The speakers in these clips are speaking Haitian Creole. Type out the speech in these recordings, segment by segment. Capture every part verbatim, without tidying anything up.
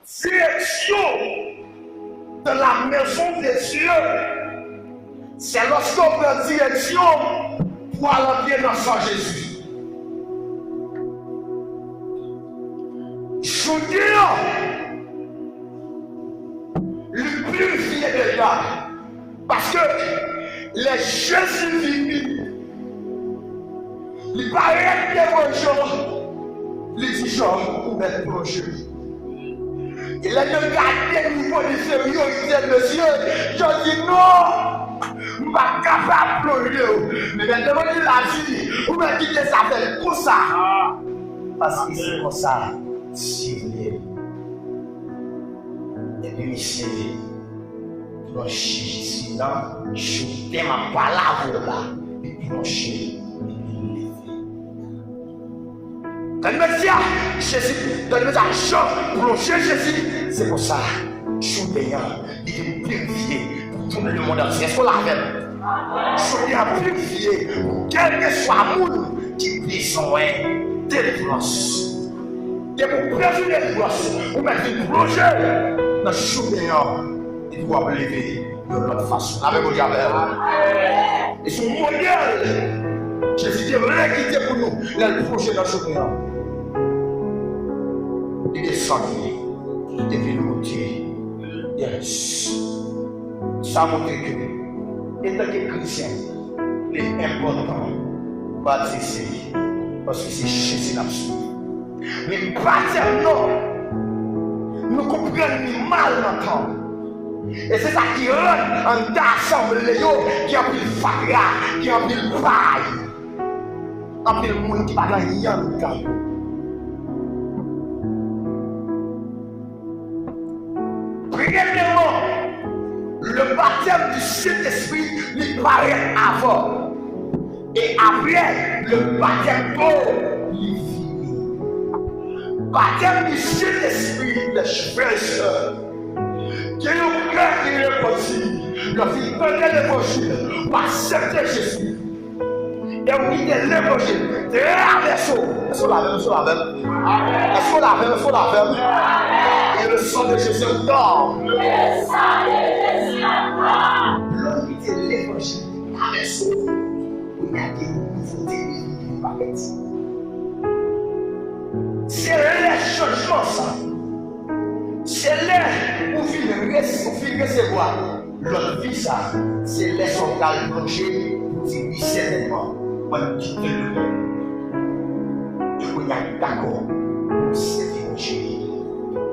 Direction dans la maison de Dieu, c'est lorsqu'on prend direction pour aller bien dans sang Jésus. Jounen an, li pirifye deja. Paske lè Jezi vini, li parèt devan Jan, li di Jan, ou mèt plonje. E lè yo gade nivo de seryorite mesye, Jan di non, m p ap kapab plonje w. Men mèt devan li la di, ou mèt kite sa fèt konsa. Paske se konsa Dye vle. Epi misye plonje Jezi nan Jouden, m ap pale avè w la. Li plonje, epi li leve. Tande mesye a, Jezi, tande mesye a, Jan plonje Jezi, se konsa, Jouden an, li vin pirifye pou tout lemonn antye. Èske w la avè m? Jouden an pirifye pou kèlkeswa moun ki bezwen delivrans. Depi w bezwen delivrans, ou mèt vin plonje nan Jouden an, epi w ap leve yon lòt fason. Lame Bondye avè w. E se yon modèl Jezi te vle kite pou nou lè l plonje nan Jouden an. Li desann, li te vin monte. Yes. Sa montre ke, etanke kretyen, li enpòtan batize, paske se Jezi n ap swiv. Men batèm non, nou konprann li mal nan tan. E se sa ki rann anndan asanble yo gen anpil fatra, gen anpil pay, anpil moun ki pa gen anyen anndan yo. Premyèman, le baptême du Saint-Esprit li parèt avan. E apre, le baptême d'eau li vini. Batèm di Sentespri, mes frères et sœurs. Gen yon kè ki repanti, lè w fin tande levanjil, w aksepte Jezi. E w kite levanjil travèse w. Èske w la avè m? Èske w la avè m? Èske w la avè m? Èske w la avè m? Et le sang de Jésus encore. Lè w kite levanjil travèse w, kounye a gen yon nouvote de vi ki vin parèt. Se lè chanjman sa. Se lè ou vin resi-, ou vin resevwa lòt vi sa. Se lè sa w pral plonje pou di wi sètènman, mwen kite lemonn. E kounye a dakò pou m sèvi Bondye.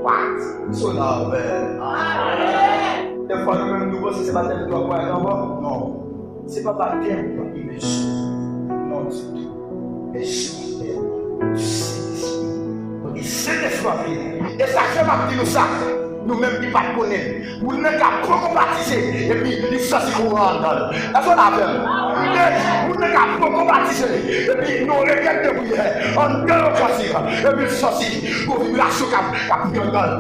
What? So la, amen. Dèfwa nou menm nou panse se batèm dlo ak fwaye ankò? Non. Se pa batèm nan imèsyon. Non ditou. Men sou batèm di Sentespri. Kote Sentespri ap vini. E sa k fè m ap di nou sa. Nou menm ki pa t konnen. Moun nan ka poko batize, epi li santi kouran anndan l. Èske w la avè m? Ey, moun nan ka poko batize, epi nan yon rekèt de priyè, anndan yon kantik, epi l santi yon vibrasyon k ap, k ap pran anndan l.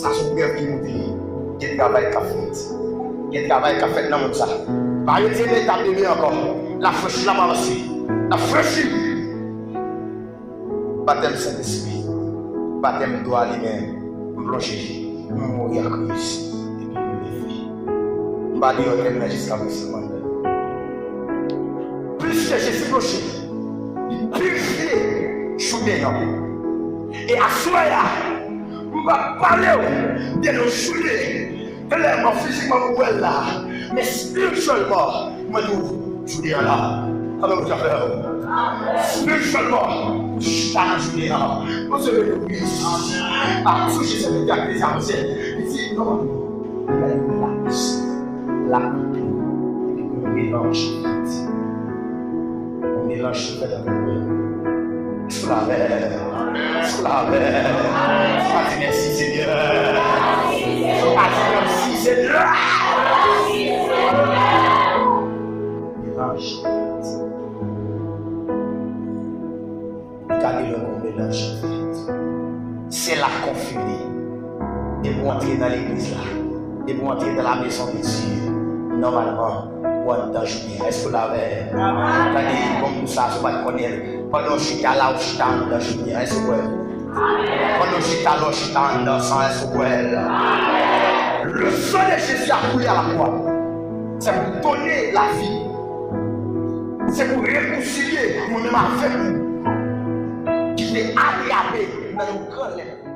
Sa se yon prèv ki montre gen travay k ap fèt. Gen travay k ap fèt nan mond sa. Pa rete nan etap de men ankò. L ap franchi, l ap avanse. L ap franchi. Batèm Sentespri. Batèm dlo a li menm. M plonje. M mouri ak Kris. Epi m leve. M pa deyò tèm nan jiska prezan. Piske Jezi plonje, li pirifye jounen an. E aswè a, m p ap pale w de yon jounen klèman, fizikman pou w wè l la, men espirityèlman, mwen di w, jounen an la. Amen, mwen di w. Espirityèlman, ou chita nan jounen an. Bondye beni w, wi. Ap touche se te ak plezi avanse. Li di, non, non, non. Li bay yon lapis, lapis, epi yon melanj fèt. Yon melanj fèt avèk mwen. Sou la mè. Sou la mè. Ou pa di mèsi, Senyè. Ou pa di mèsi, Senyè. Melanj fèt. Gade lè yon melanj fèt. Se la k konfime. Depi w antre nan legliz la, depi w antre dans la maison de Dieu, nòmalman, ou anndan jounen an. Èske w la avè m? Gade, bon, pou sa, si w pa t konnen l, pandan w chita la, ou chita anndan jounen an. Èske w kwè? Pandan Chita lè w chita anndan san èspwèl. Le sang de Jésus a coulé à la croix. Se pou donnen lavi. Se pou rekonsilye mwen menm avèk ou ki te atrape nan yon gran lèt.